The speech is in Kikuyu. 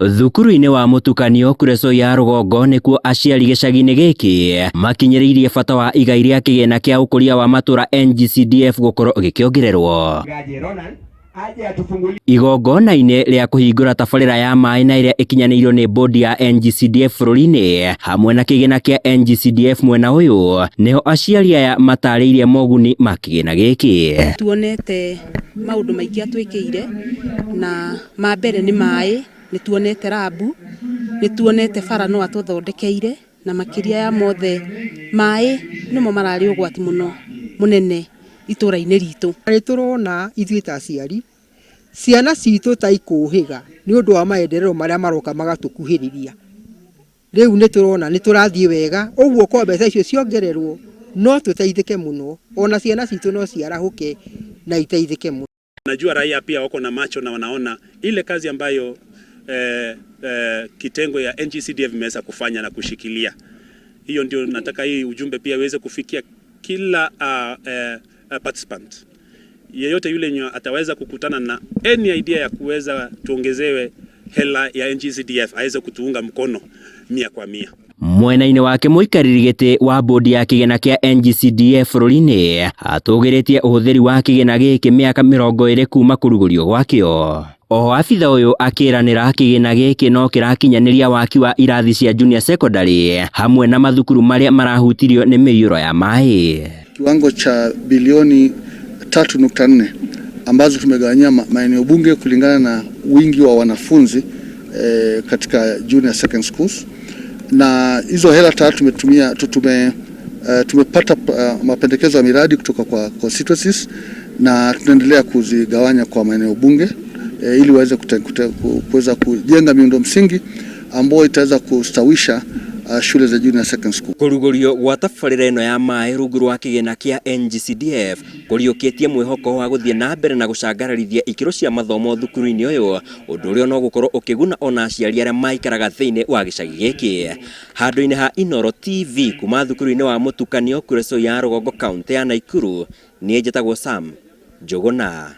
Thukuru-inĩ wa mũtukanio Kuresoi ya rũgongo nĩkuo aciari gĩcagi-inĩ gĩkĩ makinyĩrĩirie bata wa igai rĩa kĩgĩna kĩa ũkũria wa matũra NGCDF gũkorwo gĩkĩongererwo. Igongona-inĩ rĩa kũhingũra tabarĩra ya maĩ na ĩrĩa ĩkinyanĩirio nĩ bodi ya NGCDF bũrũri-inĩ hamwe na kĩgĩna kĩa NGCDF mwena ũyũ nĩho aciari aya matarĩirie moguni ma kĩgĩna gĩkĩ. Tuonete maũndũ maingĩ atwĩkĩire, na ma mbere nĩ maĩ, nĩ tuonete rambu, nĩ tuonete bara no atũthondekeire, na makĩria ya mothe maĩ nĩmo mararĩ ũgwati mũno mũnene itũra-inĩ ritũ. Nĩ tũrona ithuĩ ta aciari ciana citũ ta ikũhĩga nĩ ũndũ wa maendeleo marĩa maroka magatũkuhĩrĩria. Rĩu nĩ tũrona nĩ tũrathiĩ wega, ũguo kwa mbeca icio ciongererwo no tũteithĩke mũno, ona ciana citũ no ciarahũke na iteithĩke mũno. Najua raia pia wako na macho na wanaona ile kazi ambayo kitengo ya NGCDF imeweza kufanya na kushikilia. Hiyo ndio nataka hii ujumbe pia iweze kufikia kila participant yeyote yule yenye ataweza kukutana na any idea ya kuweza tuongezewe hela ya NGCDF aweze kutuunga mkono 100 kwa 100. Mwena-inĩ wake mũikarĩri gĩtĩ wa bodi ya kĩgĩna kĩa NGCDF bũrũri-inĩ atũgĩrĩtie ũhũthĩri wa kĩgĩna gĩkĩ mĩaka 20 kuma kũrugũrio gwakĩo. Oho abitha ũyũ akĩranĩra kĩgĩna gĩkĩ no kĩrakinyanĩria waki wa irathi cia junior secondary hamwe na mathukuru marĩa marahutirio nĩ mĩiyũro ya maĩ. Kiwango cha bilioni 3.4 ambazo tumegawanyia maeneo bunge kulingana na wingi wa wanafunzi katika junior second schools, na hizo hela tayari tumetumia tumepata mapendekezo ya miradi kutoka kwa constituencies na tunaendelea kuzigawanya kwa maeneo bunge ili waweze kuweza kujenga miundo msingi ambayo itaweza kustawisha shule za junior second school. Kũrugũrio gwa tabarĩra ĩno ya maĩ rungu rwa kĩgĩna kĩa NGCDF kũriũkĩtie mwĩhoko wa gũthiĩ na mbere na gũcangararithia ikĩro cia mathomo thukuru-inĩ ũyũ, ũndũ ũrĩa no gũkorwo ũkĩguna ona aciari arĩa maikaraga thĩinĩ wa gĩcagi gĩkĩ. Handũ-inĩ ha Inooro TV kuma thukuru-inĩ wa mũtukanio Kuresoi ya rũgongo, kaũntĩ ya Naikuru, niĩ njĩtagwo Sam Njũgũna.